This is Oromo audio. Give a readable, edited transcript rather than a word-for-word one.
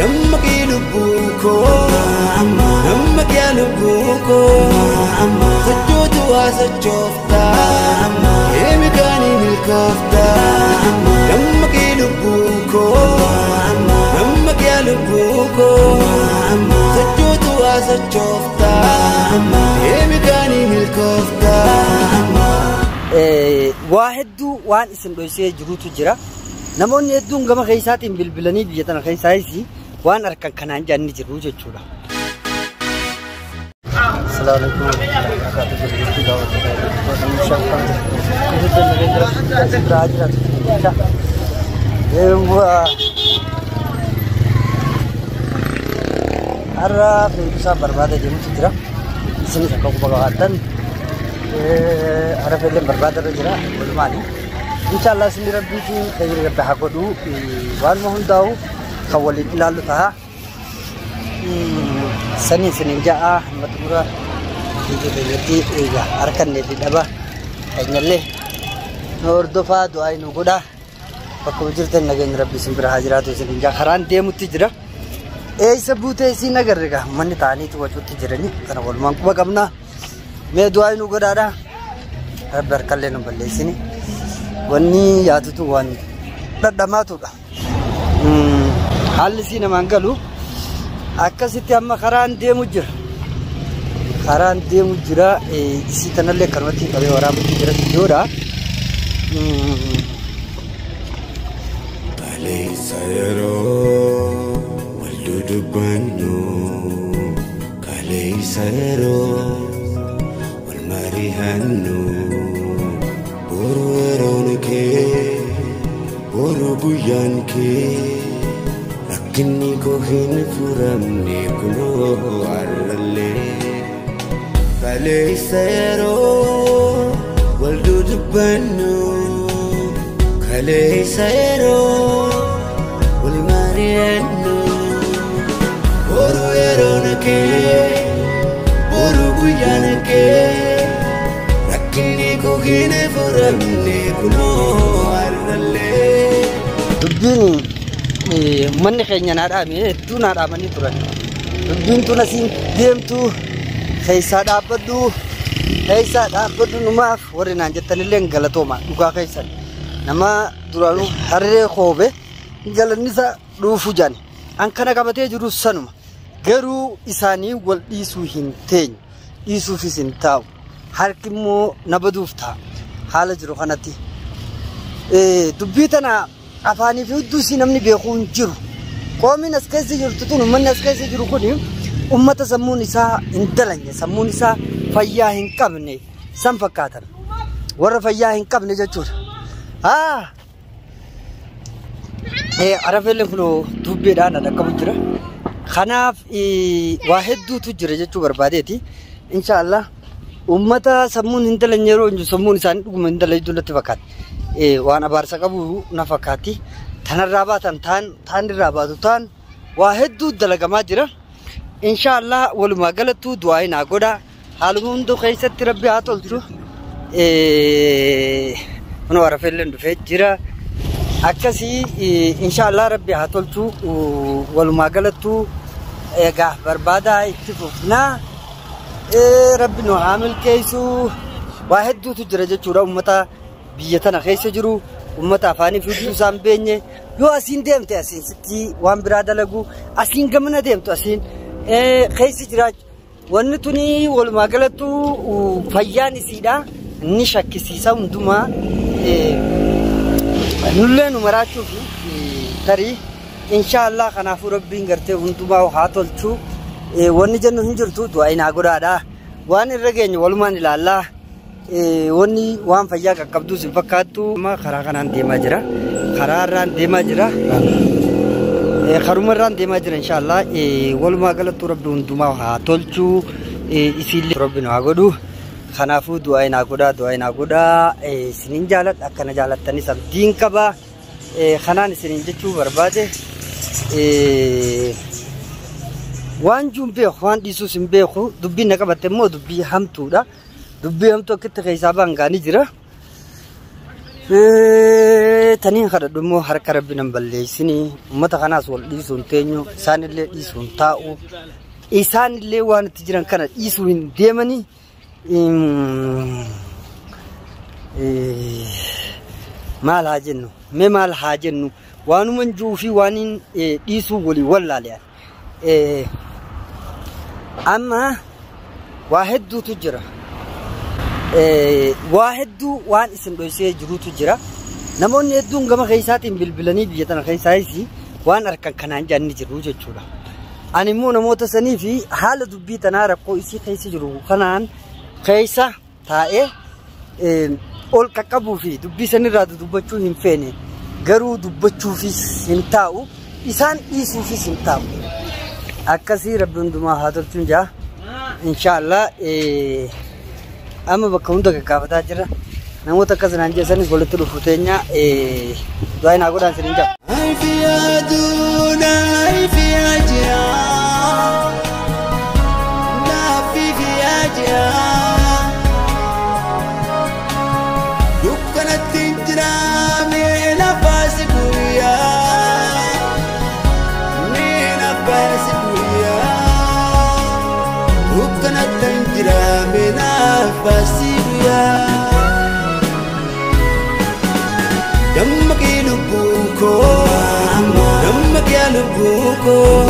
Dammaqii lubbuun koo, dammaqii lubbuun koo, sochootu waa sochooftaa, eemikaanii milkooftaa. Dammaqii lubbuun koo, dammaqii lubbuun koo, sochootu waa sochooftaa, eemikaanii milkooftaa. Waa hedduu waan isin dhoysee jirutu jira. Namoonni hedduun gama keessaatiin bilbilanii biyya tana keessaayis waan harkan kanaan jaanni jiru jechuudha. Assalamu alaikum. Har'a fe'iisaa barbaada deemutu jira. Isinis akka quba qabaattan har'a fe'illee barbaada irra jira. Walumaani. Inshaallah isin rabbiitiin khayri rabbi haa godhu. Waanuma hundaa'u kan waliin ilaallu ta'a. Sanii isiniin ja'a amma xumura biyya keenyatti egaa harkannee fi dhaba keenyallee nu hordofaa du'aa nu godhaa. Bakkuma jirtan nageenyi rabbi isin bira haa jiraatu isiniin ja'a karaan deemutti jira. Eessa buutee isiin agarre egaa manni ta'aniitu wacuutti jiranii kana walumaan quba qabna. Mee du'aa nu godhaadha. Rabbi harkallee nu balleessini. Wanni yaatutu waan dhadhamaatudha. Haalli isii namaan galu akkasitti amma karaan deemu jira. Karaan deemu jira. Isii tanallee akkanumatti qabee waraabutti jira viidiyoodha. Kaleessa yeroo wal dudubbannu, kaleessa yeroo wal mari'annu, boru yeroon kee, boru guyyaan kee, rakkinni koo hin furamne kunoo har'allee. Kaleessa yeroo wal dudubbannu, kaleessa yeroo wal mari'annu, boru yeroon kee, boru guyyaan kee, rakkinni koo hin furamne kunoo har'allee. Dubbiin uummanni keenya naa dhaame hedduu naa dhaamanii turan. Dubbiin tun asiin deemtu keessaa dhaabbadhu keessaa dhaabbadhu numaaf warri naan jettanillee galatooma dhugaa keessan. Nama duraanuu harree koobe galanni isaa dhuufu jaani. An kana qabatee jiru sanuma. Garuu isaanii wal dhiisuu hin teenyu. Dhiisuufis hin taa'u. Harki immoo na baduuf ta'a. Haala jiru kanatti. Dubbii tana afaanii fi hudduu isii namni beekuu hin jiru. Qoomiin as keessa jirtu tun uummanni as keessa jiru kun uummata sammuun isaa hin dalanye, sammuun isaa fayyaa hin qabne san fakkaatan. Warra fayyaa hin qabne jechuudha. Arafeelleen kun dubbeedhaan dhaqqabu jira. Kanaaf waa hedduutu jira jechuu barbaadeeti. Inshaallah uummata sammuun hin dalanye yeroo hin jiru sammuun isaanii dhuguma hin dalanye natti fakkaata. Waan abaarsa qabu na fakkaatti. Tanarraa baatan taan taan irraa baatu taan waa hedduu dalagamaa jira. Inshaallah walumaa galattuu du'aa naa godha. Haaluma hunduu keessatti rabbi haa tolchu. Kun arafeelleen dhufee jira. Akkasii inshaallah rabbi haa tolchu. Walumaa galattuu egaa barbaadaa itti fufnaa. Rabbi nu haa milkeessu. Waa hedduutu jira jechuudha uummata biyya tana keessa jiru. Uummata afaanii fi hudduu isaan beenye. Yoo asiin deemte asiin sitti waan biraa dalagu. Asiin gamana deemtu asiin keessa jiraachuu. Wanni tuni walumaa galattuu fayyaan isiidha. Ni shakkisiisa hundumaa. Nullee nu maraachuuf tarii inshaallah kanaafuu rabbiin gartee hundumaa haa tolchu. Wanni jennu hin jirtu du'aa naa godhaadha. Waan irra geenye walumaan ilaallaa. Wanni waan fayyaa qaqqabduus hin fakkaattu. Karaa kanaan deemaa jira. Karaa irraan deemaa jira. Karuma irraan deemaa jira inshaallah. Walumaa galattuu rabbi hundumaa haa tolchu. Isiillee rabbi nu haa godhu. Kanaafuu du'aa naa godhaa du'aa naa godhaa. Isiniin jaaladha akkana jaalattanis abdiin qaba. Kanaan isiniin jechuu barbaade. Waan jiru hin beeku waan dhiisuus hin beeku dubbiin na qabatte immoo dubbii hamtuudha. Dubbii hamtuu akkitti keessaa ba'an gaanii jira. Taniin kadhadhu immoo harka rabbi nan balleessinii, uummata kanaas wal dhiisuu hin teenyu, isaanillee dhiisuu hin taa'u, isaanillee waan itti jiran kana dhiisuu hin deemanii. Maal haa jennu, mee maal haa jennu, waanuma hin fi waan dhiisuu walii wallaale. Amma waa hedduutu jira. Waa hedduu waan isin dhoysee jirutu jira. Namoonni hedduun gama keessaatiin bilbilanii biyya tana keessaayis waan harkan kanaan jaanni jiru jechuudha. Ani immoo namoota sanii fi haala dubbii tanaa rakkoo isii keessa jiru kanaan keessa taa'ee ol qaqqabuu fi dubbii sanirraa dubbachuu hin feene, garuu dubbachuufis hin taa'u, isaan dhiisuufis hin taa'u. Akkasii rabbi hundumaa haa tolchuun jaa. Inshaallah amma bakka hunda gaggaafataa jira. Namoota akkas naan jeessanis walitti dhufu teenya du'aa naa godhaan sinin jaa. Dukkanatti jira mee nafaasi guyyaa, mee nafaasi guyyaa. Dukkanatti jira mee nafaasi guyyaa. Dammaqee lubbuun koo, dammaqee lubbuun koo,